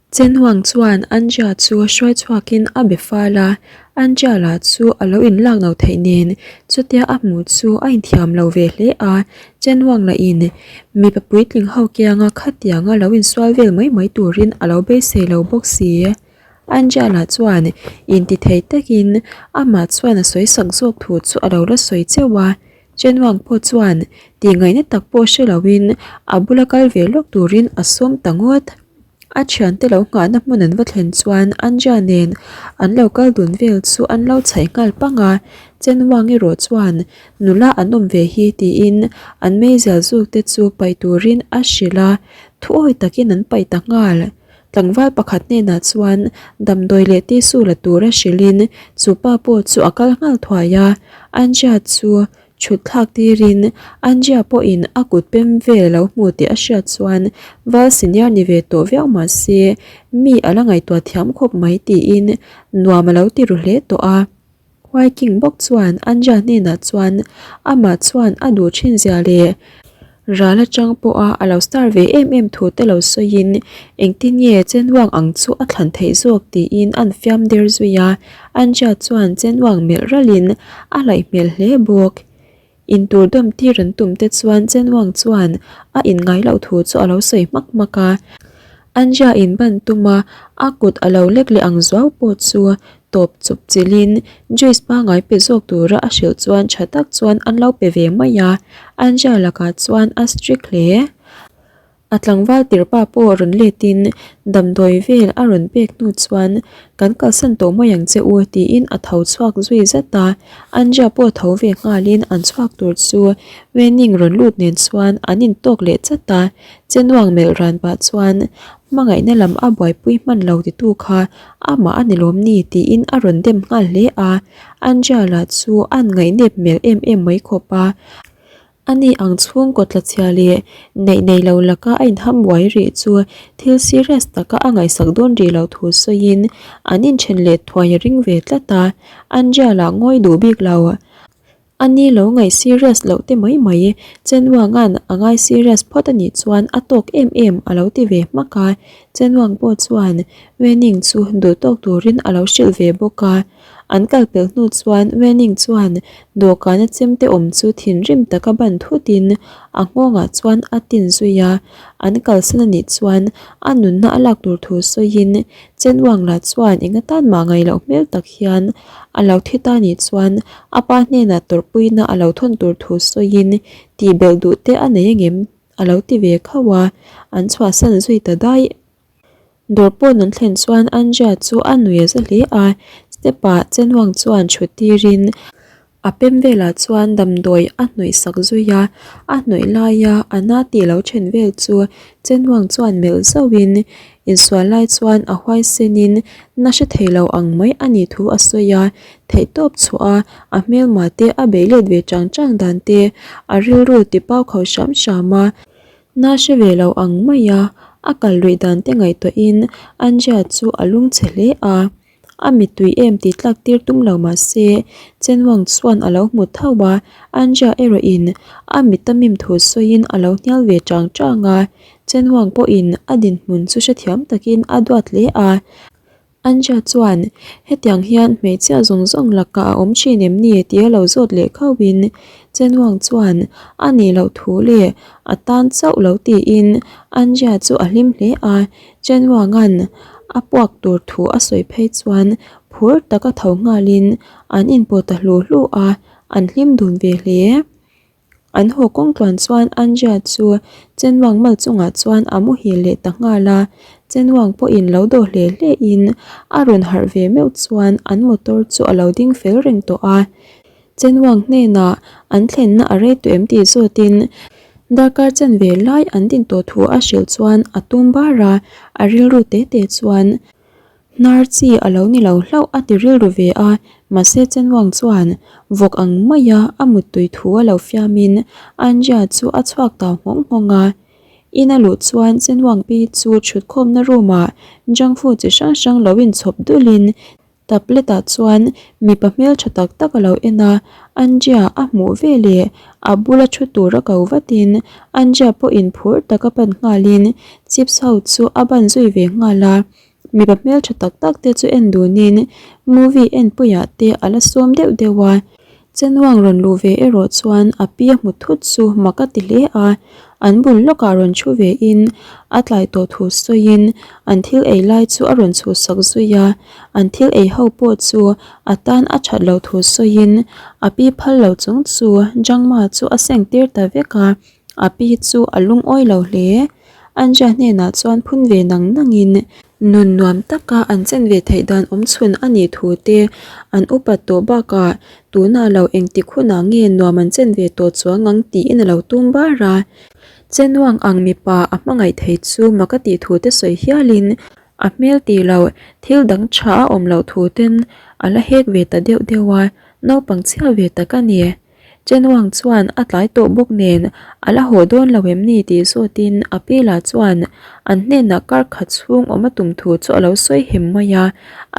Chen Wang chuan Anja chu hruai chhuakin a be fal a, Anja lah chu a lo inlak no theih nen chutia a hmuh chu a inthiam lo ve hle a, Chen Wang lahin mipa puitling ho kianga khatianga lo insual vel mai mai turin a lo beisei lo bawk si. Anja lah chuan intithei takin amah chuan a sawi sak zawk thu chu a lo la sawi cheuh a, Chen Wang pawh chuan tihngaihna tak pawh hre loin a bula kal ve lawk turin a sawm ta ngawt. A thiante lo nghahna hmun an va thlen chuan Anja nen an lo kal dun vel chu an lo chhaih nghal pang a, Chen Wang erawh chuan nula an awm ve hi tiin an meizial zuk te chu paih turin a hrilh a, thuawi takin an paih ta nghal. Tlangval pakhat hnenah chuan damdawi leh tissue la tura hrilhin chu pa pawh chu a kal nghal thuai a, Anja chu Chhut thlak tirin Anjia pawhin a kut pem vel a lo hmu tih a hriat chuan Val senior ni ve tawh viau mah se mi a la ngaihtuah thiam khawp mai tiin nuam a lo ti ru hle tawh a. Huai King bawk chuan Anjia hnenah chuan amah chuan a duh thin zia leh Ral atang pawha a lo star ve em em thu te lo sawiin engtin nge Chenwang ang chu a thlan theih zawk tiin an fiam der zui a, Anja chuan Chenwang melh ralhin a laih hmel hle bawk. Intur dawm tir an tum te chuan Chenwang chuan a inngai loh thu chu a lo sawi hmak hmak a, Anja in ban tuma a kut a lo lek leh ang zuau pawh chu tawp chup chilhin juice pangngai pe zawk tura a hrilh chuan tha tak chuan an lo pe ve mai a, Anja lakah chuan a strict hle. A tlangval tirhpa pawh rawn letin damdawi vel a rawn pek hnu chuan kan kalsan tawh mai ang che u tiin a tho chhuak zui zat a, Anja pawh tho ve nghalin an chhuak tur chu Wening rawn lut nen chuan an intawk leh chat a, Chenuang melh ran pah chuan hmangaihna lam a buaipui hman lo titu kha amah a ni lawm ni tiin a rawn dem nghal hle a, Anja lah chu a ngaihnep hmel em em mai khawp a, ani ang chhungkaw tlachhia leh neih nei lo laka a inham buai rih chu thil serious taka a ngaihsak dawn rih loh thu sawiin an inthen leh thuai a ring ve tlat a, Anja lah ngawi duh bik lo. A ni lo ngaih serious loh te mai mai, Chenwang-a'n a ngai serious phawt a nih chuan a tawk em em a lo ti ve hmak a, Chenwang pawh chuan Wening chu duh tawk turin a lo hrilh ve bawk a. An kal pelh hnu chuan Wening chuan dawhkana chemte awm chu thinrim taka ban thutin a nghawngah chuan a tin zui a, an kalsan a nih chuan a nunna a lak tur thu sawiin Chenwang lah chuan eng atan mah ngaih loh hmel tak hian a lo thi ta nih chuan a pa hnenah tawrhpuina a lo thawn tur thu sawiin tih belh duh te a nei angem a lo ti ve khauh a, an chhuahsan zui ta daih. Dawr pawn an thlen chuan Anja chu a nui a za hle a, step ah Chenwang chuan thut tirin A pem velah chuan damdawi a hnawih sak zui a, a hnawih laia a na tih lo then vel chu Chenwang chuan melh zauhin insual lai chuan a huaisenin na hre thei lo ang mai a nih thu a sawi a, theihtawp chhuah a a hmelma te a beih let ve chang chang dan te a rilru ti pau kho hram hram a, na hre ve lo ang maia a kal luih dan te ngaihtuahin Anja chu a lungchhe hle a. A mittui em tih tlak tir tum lo mah se, Chenwang chuan a lo hmu tho a, Anja erawhin a mit a mim thu sawiin a lo hnial ve chang chang a, Chenwang pawhin a dinhmun chu hrethiam takin a duat hle a. Anja chuan, Hetiang hian hmeichhia zawng zawng lakah a awm thin em ni? tia lo zawt leh khauhin Chenwang chuan a nih loh thu leh a tan chauh lo tiin Anja chu a hlim hle a, Chenwanga'n a puak tur thu a sawi phei chuan phur taka tho nghalin an inpawh ta hlu hlu a, an hlim dun ve hle. An haw kawng tluan chuan Anja chu Chenwang mal chungah chuan a muhil leh ta nghal a, Chenwang pawhin lo dawh hle hle in a rawn harh ve meuh chuan an motor chu a lo ding fel reng tawh a. Chenwang hnenah an thlenna a rei tawh em tih zawtin darkar chanve lai an din tawh thu a hrilh chuan a tum bar a, a rilru te te chuan hnar chi a lo ni lo hlauh a ti rilru ve a, mahse Chenwang chuan vawk ang maia a muttui thu a lo fiamin Anja chu a chhuak tau nghawng nghawng a. In a luh chuan Chenwang pi chu thutkhawmna room ah junk food chi hrang hrang lo inchhawp dulin. Tablet ah chuan mipa hmeltha tak tak a lo en a, Andrea a hmuh veleh a bula thu tur a ko vatin Andrea pawhin phur taka pan nghalin chips ho chu a ban zui ve nghal a. Mipa hmeltha tak tak te chu en dunin movie en puiah te a la sawm deuh deuh a. Chenuang rawn luh ve erawh chuan a pi a hmu thut chu mak a ti hle a, an bul lawkah rawn thu ve in a tlai tawh thu sawiin an thil ei lai chu a rawn chhuhsak zui a, an thil ei ho pawh chu a tan a that loh thu sawiin a pi phal lo chung chu Jangma chu a seng tir ta vek a. A pi chu a lungawi lo hle. Anja hnenah chuan phun ve nang nangin nun nuam taka an chen ve theih dan awm chhun a nih thu te an upat tawh bakah tunah lo engtik hunah nge nuam an chen ve tawh chuang ang tiin a lo tum bar a. Chenuang ang mipa a hmangaih thei chu mak a tih thu te sawi hialin a hmel tih loh thil dang tha a awm loh thu ten a la hek ve ta deuh deuh a, naupang chhia ve tak a ni. Chenwang chuan a tlai tawh bawk nen a la haw dawn lo em ni tih zawtin a pi lah chuan an hnenah kar khat chhung awm a tum thu chu a lo sawi hem mai a,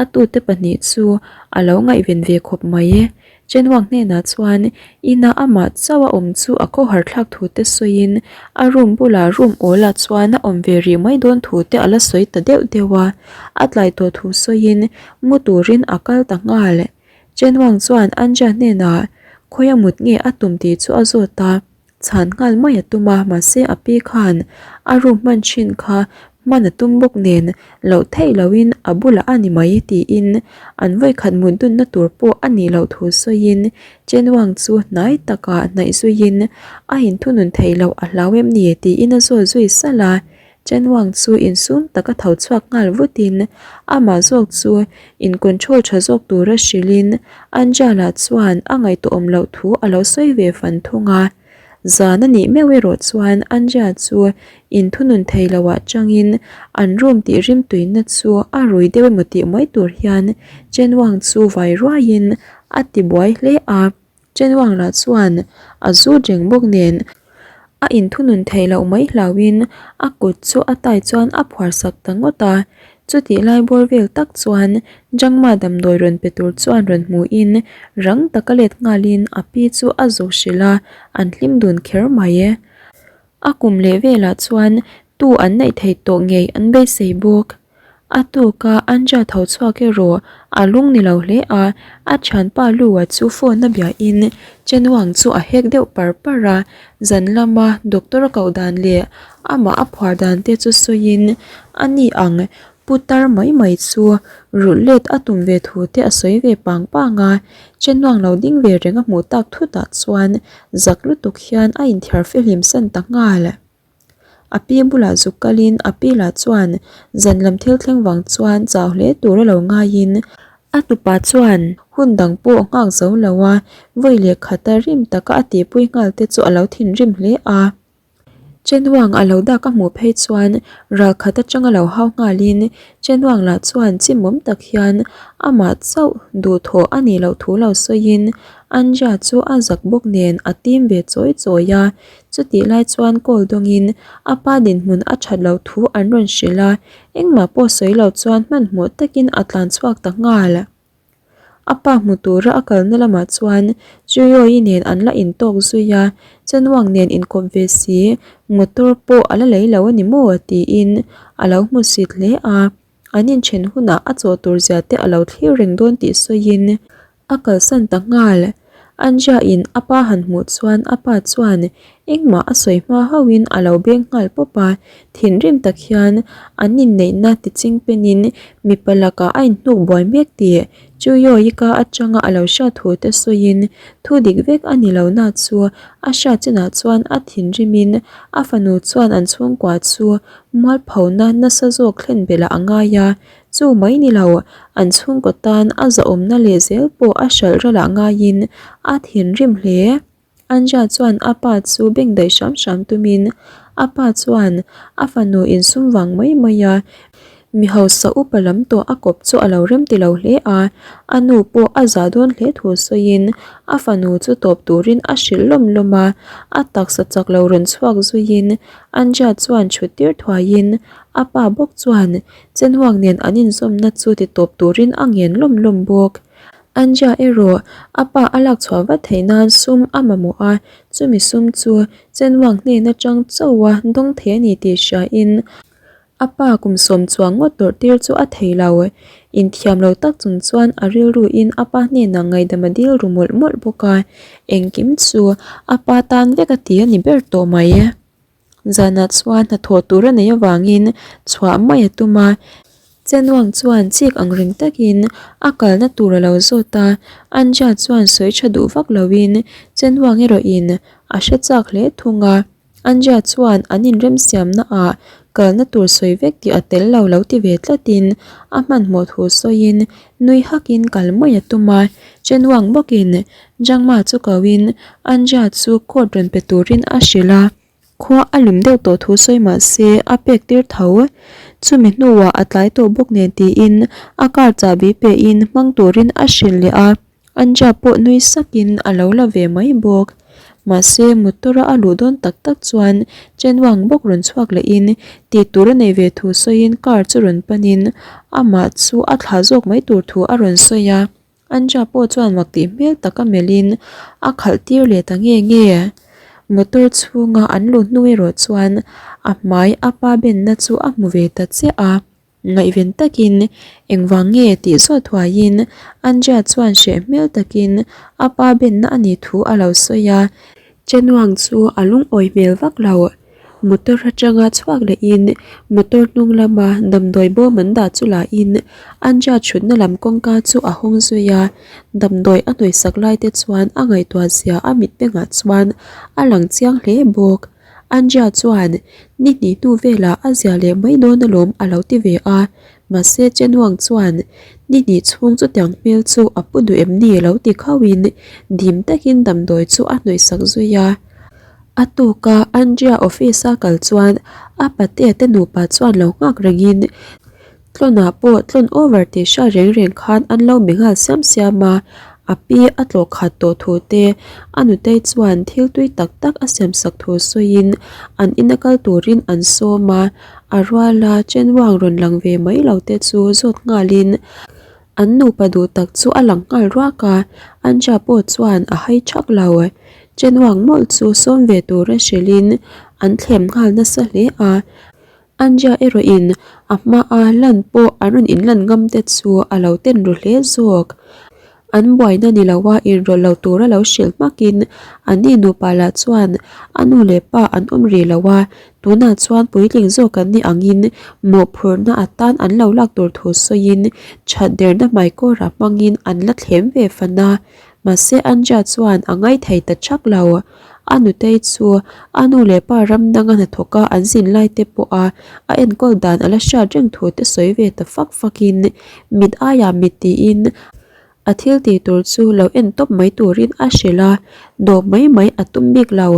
a tute pahnih chu a lo ngaihven ve khawp mai. Chenwang hnenah chuan ina amah chauh a awm chu a khawhar thlak thu te sawiin a room bulah room awl ah chuan a awm ve rih mai dawn thu te a la sawi ta deuh deuh a, a tlai tawh thu sawiin mu turin a kal ta nghal. Chenwang chuan Anja hnenah khawia mut nge a tum tih chu a zawt a, chhan nghal mai a tum a, mahse a pi khan a room hman thin kha hman a tum bawk nen loh theih lohin a bulah a ni mai tiin an vawikhat mut dunna tur pawh a nih loh thu sawiin Chenwang chu hnai takah hnaih zuiin a inthunun theih loh a hlau em ni tiin a zawt zui salh a. Chenwang chu insum taka tho chhuak nghal vutin amah zawk chu in control tha zawk tura hrilhin Angela chuan a ngaihtuahawm loh thu a lo sawi ve fan thung a. Zan a nih meuh erawh chuan Angela chu inthunun thei loah changin an room tih rimtuina chu a rui deuh emaw tih mai tur hian Chenwang chu vai ruaiin a ti buai hle a. Chenwang lah chuan a zut reng bawk nen a inthunun theih loh mai hlauhin a kut chu a tai chuan a phuar sak ta ngawt a. Chutih lai bawr vel tak chuan Jangma damdawi rawn pe tur chuan rawn hmuhin rang taka let nghalin a pi chu a zawh hrilh a, an hlim dun kher mai. A kum leh velah chuan tu an neih theih tawh ngei an beisei bawk. A tuk a, Anja tho chhuak erawh a lung ni lo hle a, a thianpa Lua chu phone a biahin Chenwang chu a hek deuh par par a, zan lama doctor a koh dan leh amah a phuar dan te chu sawiin a ni ang putar mai mai chu rulh let a tum ve thu te a sawi ve pang pang a, Chenwang lo ding ve reng a hmuh tak thutah chuan zak lutuk hian a inthiar fihlim san ta nghal. A pi bulah zuk kalin a pi lah chuan zan lam thil thleng vang chuan chau hle tur a lo ngaiin a tupa chuan hun dang pawh nghak zo lo a, vawi leh khata rim taka a tihpui nghal te chu a lo thinrim hle a. Chenwang a lo dak a hmuh phei chuan ral khat atanga lo hau nghalin Chenwang lah chuan chimawm tak hian amah chauh duhthawh a nih loh thu lo sawiin Anja chu a zak bawk nen a tim ve chawi chawi a. Chutih lai chuan call dawngin a pa dinhmun a that loh thu an rawn hrilh a, engmah pawh sawi lo chuan hmanhmawh takin a tlan chhuak ta nghal. A pa hmu tura a kalna lamah chuan Chuyoyi nen an la intawk zui a, Chenwang nen inkawp ve si, motor pawh a la lei lo a ni maw tiin a lo hmusit hle a, an inthen hunah a chawh tur zia te a lo thlir reng dawn tih sawiin A kalsan ta nghal. Anja in a pa han hmuh chuan a pa chuan engmah a sawi hma hauhin a lo beng nghal pawp a, thinrim tak hian an inneihna ti ching penin mipa lakah a inhnuk buai mek tih Chuyoyi ka atanga a lo hriat thu te sawiin thu dik vek a ni lo na chu a hriat chinah chuan a thinrimin a fanu chuan an chhungkua chu mualphona nasa zawk thlen belh ah a ngai a. Chu mai ni lo, an chhungkaw tan a zahawmna leh zel pawh a hralh ralah ngaiin a thinrim hle. Anja chuan a pa chu bengdaih hram hram tumin a pa chuan a fanu insum vang mai mai a. Mi hausa upa lam tawh a kawp chu a lo rem ti lo hle a, a nu pawh a zah dawn hle thu sawiin a fanu chu tawp turin a hrilh lawm lawm a, a taksa chak lo rawn chhuak zuiin Anja chuan chhut tir thuaiin a pa bawk chuan Chenhuak nen an inzawmna chu ti tawp turin a ngen lawm lawm bawk. Anja erawh a pa a lak chhuah vat theih nan sum a mamawh a, chumi sum chu Chenhuak hnen atang chauha dawng thei a ni tih hriain A pa kum sawm chuang ngawt tawrh tir chu a thei lo. Inthiam lo tak chung chuan a rilru in a pa hnenah ngaihdam a dil ru mawlh mawlh bawk a, engkim chu a pa tan vek a ti a ni ber tawh mai. Zanah chuan hnathawh tur a neih avangin chhuah mai a tum a, Chenuang chuan chik ang reng takin a kalna tur a lo zawt a, Anja chuan sawi tha duh vak loin Chenuang erawhin a hre chak hle thung a. Anja chuan an inremsiamna ah kalna tur sawi vek tih a tel lo lo ti ve tlatin a hmanhmawh thu sawiin nui hakin kal mai a tum a. Chenwang bawkin Jangma chu koin Anja chu coat rawn pe turin a hrilh a, khua a lum deuh tawh thu sawi mah se a pek tir tho. Chumi hnuah a tlai tawh bawk nen tiin a car chahbi pein hmang turin a hrilh leh a. Anja pawh nui sakin a lo la ve mai bawk. Mahse, motor-a a luh dawn tak tak chuan Chenwang bawk rawn chhuak lehin tih tur a nei ve thu sawiin car chu rawn panin amah chu a thlah zawk mai tur thu a rawn sawi a. Anja pawh chuan mak tih hmel taka melhin a khalh tir leh ta nge nge. Motor chhunga an luh hnu erawh chuan a hmai a pa benna chu a hmu ve ta chiah a. Ngaihven takin engvang nge tih zawt thuaiin Andrea chuan hreh hmel takin a pa benna a nih thu a lo sawi a. Chenuang chu a lungawi hmel vak lo. Motor atanga chhuak lehin motor hnung lama damdawi bawm an dah chu lahin Andrea thutna lam kawngka chu a hawng zui a. Damdawi a hnawihsak lai te chuan a ngaihtuah zia a mitmengah chuan a lang chiang hle bawk. Andrea chuan, Ni hnih hnu velah a zia leh mai dawn alawm a lo ti ve a, mahse Chenwang chuan, Ni hnih chhung chutiang hmel chu a pu duh em ni? lo ti khauhin dim takin damdawi chu a hnawihsak zui a. A tuka Andrea office a kal chuan a patea te nupa chuan lo nghak rengin, Tlawnah pawh tlawn over tih hriat reng reng khan an lo mi nghal siam siam a, a pi a tlawh khat tawh thu te, a nutei chuan thil tui tak tak a siam sak thu sawiin an ina kal turin an sawm a, a ruala chenruang rawn lang ve mai lo te chu zawt nghalin an nupa duh tak chu a lang nghal ruak a, Anja pawh chuan a hai thak lo. Chenruang mawlh chu sawm ve tura hrilhin an thlem nghal nasa hle a. Anja erawhin a hmaa lan pawh an rawn inlan ngam te chu a lo ten ru hle zawk. An buaina ni loa inrawlh lo tura lo hrilh hmakin anni nupa lah chuan a nu leh pa an awm rih lo a, tunah chuan puitling zawk an nih angin mawhphurhna atan an lo lak tur thu sawiin that derna hmaikawrah hmangin an la thlem ve fan a, mahse Anja chuan a ngaithei ta chak lo. A nutei chu a nu leh pa ram danga hnathawk a an zin lai te pawh a a enkawl dan a la hriat reng thu te sawi ve ta fak fak in mit aiah mit tiin a thil tih tur chu lo en tawp mai turin a hrilh a, dawp mai mai a tum bik lo.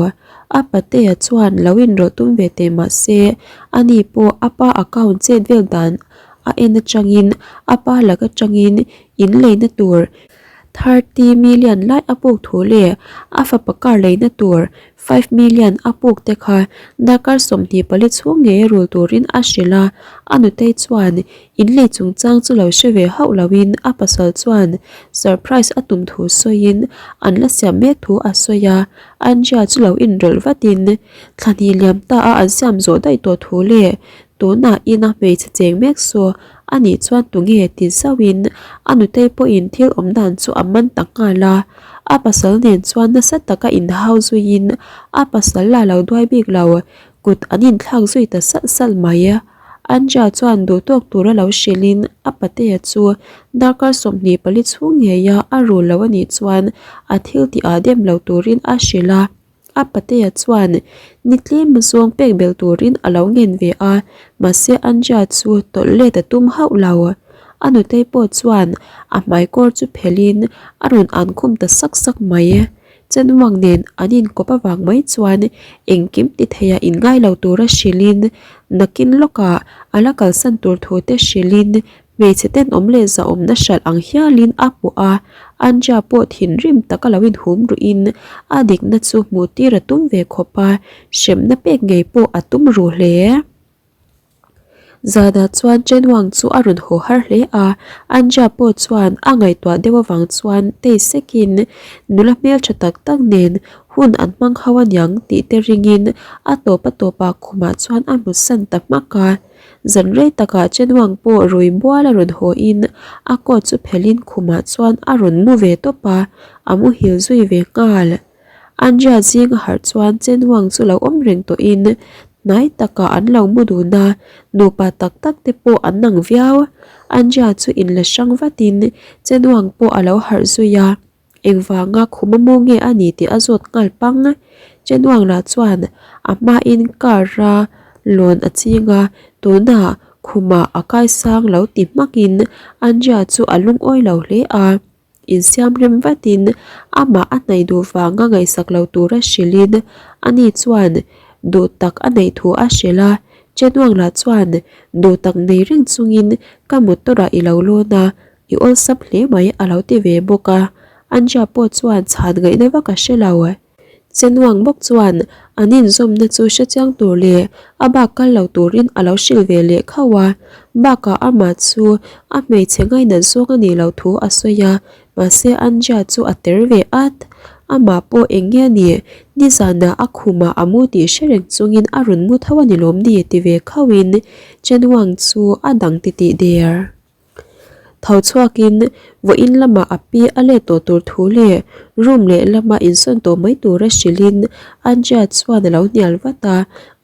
A patea chuan lo inrawlh tum ve teh mah se ani pawh a pa account chet vel dan a en atangin a pa lak atangin in leina tur 30 million lai a puk thu leh a fapa car leina tur 5 million a puk te kha darkar 24 chhung ngei rul turin a hrilh a, a nutei chuan inlei chungchang chu lo hre ve hauh loin a pasal chuan surprise a tum thu sawiin an la siam mek thu a sawi a, Andrea chu lo inrawlh vatin thla hnih liam ta a an siam zawh daih tawh thu leh tunah ina hmeichhe cheng mek saw A nih chuan tunge ti zauhin a nutei pawhin thil awm dan chu a man ta nghal a, a pasal nen chuan nasa taka inhau zuiin a pasal lah lo duai bik lo, kut an inthlak zui ta salh salh mai. Anja chuan duhtawk tura lo hrilhin a patea chu darkar 24 chhung ngeia a rul lo a nih chuan a thil tih ah dem lo turin a hrilh a. A patea chuan ni tlem zawng pek belh turin a lo ngen ve a, mahse Anja chu tawlh let a tum hauh lo. A nutei pawh chuan a hmaikawr chu phelhin a rawn an khum ta sak sak mai. Chenwang nen an inkawp avang mai chuan engkim ti theia inngai lo tura hrilhin. Nakin lawkah a la kalsan tur thu te hrilhin hmeichhe tenawm leh zahawmna hralh ang hialin a hmuh a, Anja pawh thinrim taka lo inhum ruhin a dikna chu hmuh tir a tum ve khawp a, hremna pek ngei pawh a tum ru hle. Zanah chuan Chen Wang chu a rawn haw har hle a, Anja pawh chuan a ngaihtuah deuh avang chuan tei sekin nula hmeltha tak tak nen hun an hmang ho aniang tih te ringin a tawp a tawpah khumah chuan a hmusan ta hmak a. Zan rei takah Chen Wang pawh rui bual a rawn haw in a coat chu phelhin khumah chuan a rawn mu ve tawp a, a muhil zui ve nghal. Andrea zing a harh chuan Chen Wang chu lo awm reng tawhin hnai takah an lo mu dun a, nupa tak tak te pawh an nang viau. Andrea chu inla hrang vatin Chen Wang pawh a lo harh zui a, engvanga khuma mu nge a ni tih a zawt nghal pang. Chen Wang lah chuan a hmain car a lawn a ching a, tunah khumah a kaisang lo ti hmakin Andrea chu a lungawi lo hle a. Insiam rem vatin amah a hnaih duh vanga ngaihsak lo tura hrilhin ani chuan duh tak a neih thu a hrilh a. Chenuang lah chuan duh tak nei reng chungin ka motor ah i lo lawn a, i awlsam hle mai a lo ti ve bawk a. Anja pawh chuan chhan ngaihna vak a hre lo. Chenuang bawk chuan an inzawmna chu hre chiang tur leh a bak kal lo turin a lo hrilh ve leh khauh a, bakah amah chu a hmeichhe ngainat zawng a nih loh thu a sawi a, mahse Anja chu a ter ve at. Amah pawh eng nge a nih, nizanah a khumah a mu tih hre reng chungin a rawn mu tho a ni lawm ni ti ve khauhin Chenuang chu a dang titih der. Tho chhuakin vawiin lamah a pi a let tawh tur thu leh room leh lama insawn tawh mai tura hrilhin Andrea chuan a lo hnial vat a,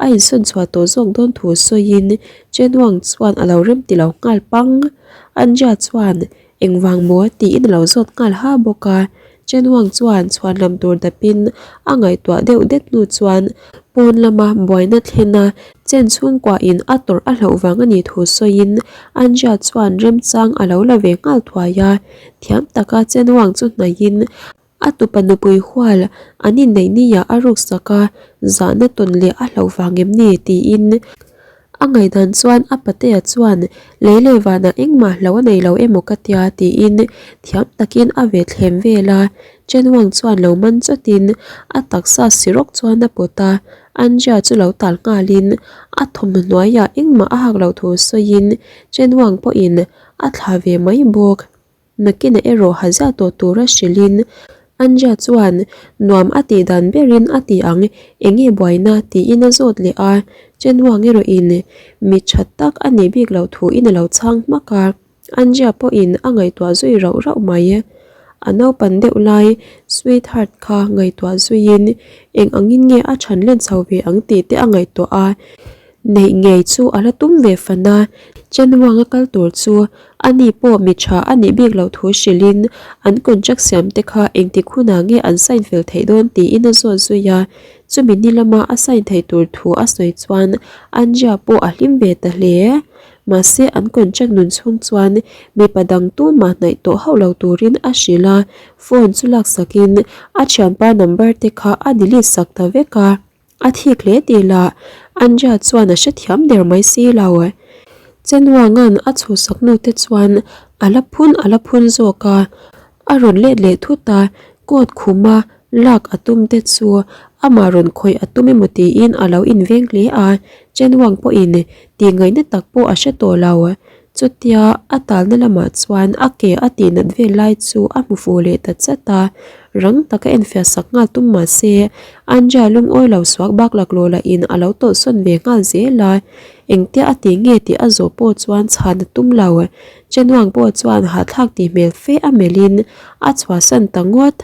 a insawn chhuah tawh zawk dawn thu sawiin Chen Wang chuan a lo rem ti lo nghal pang. Andrea chuan engvang maw tiin a lo zawt nghal ha bawk a, Chen Wang chuan chhuan lam tur dapin a ngaihtuah deuh det hnu chuan pawn lama buaina thlen a Chen chhungkuain a tawrh a hlauh vang a nih thu sawiin Anja chuan remchang a lo la ve nghal thuai a, thiam taka Chen Wang chu hnaihin a tupa nupui hual an inneih niah a ruksak a, zahna tawn leh a hlauh vang em ni tiin a ngaihdan chuan a patea chuan lei leh vanah engmah hlauh a nei lo emaw ka tia tiin thiam takin a ve thlem vel a, Chen Wang chuan lo man chawtin a taksa sirawk chuan a pawt a, Anja chu lo tal nghalin a thawmhnaw hnuaiah engmah a hak loh thu sawiin Chen Wang pawhin a thlah ve mai bawk. Nakinah erawh ha ziah tawh tura hrilhin Anja chuan nuam a tih dan berin a ti ang, enge buaina tiin a zawt leh a, Chen Wang erawhin mi tha tak a nih bik loh thuin a lo chhang hmak a. Anjia pawhin a ngaihtuah zui rauh rauh mai. A naupan deuh lai sweetheart kha ngaihtuah zuiin eng angin nge a chhan len chho ve ang tih te a ngaihtuah a, neih ngei chu a la tum ve fan a. Chenwang a kal tur chu ani pawh mi tha a nih bik loh thu hrilhin an contract siam te kha engtik hunah nge an sign fel theih dawn tiin a zawt zui a. Chumi ni lama a sign theih tur thu a sawi chuan Anjia pawh a hlim ve ta hle. Mahse an contract nun chhung chuan mipa dang tumah hnaih tawh hauh lo turin a hrilh a, phone chu laksakin a thianpa number te kha a delete sak ta vek a, a thik hle tih lah Andrea chuan a hrethiam der mai si lo. Chenwanga'n a chhuhsak nu te chuan a la phun a la phun zawk a, a rawn let leh thut a, coat khuma lak a tum te chu amah rawn khawih a tum emaw tiin a lo inveng hle a, Chenwang pawhin Tih ngaihna tak pawh a hre tawh lo. Chutia a talna lamah chuan a ke a tih nat vel lai chu a hmu fuh leh ta chat a, rang taka enfiah sak nghal tum mah se Andrea lungawi lo suak bak laklawh lahin a lo tawlhsawn ve nghal zel a, engtia a tih nge tih a zawh pawh chuan chhan a tum lo. Chenuang pawh chuan hahthlak tih hmel fe a melhin a chhuahsan ta ngawt.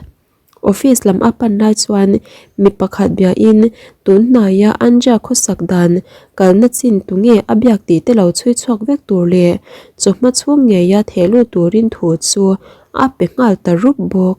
Office lam a pan lai chuan mi pakhat biain tun hnaia Anja khawsak dan kalna chin tu nge a biak tih te lo chhui chhuak vek tur leh chawhma chhung ngeia theh lut turin thu chu a pe nghal ta rup bawk.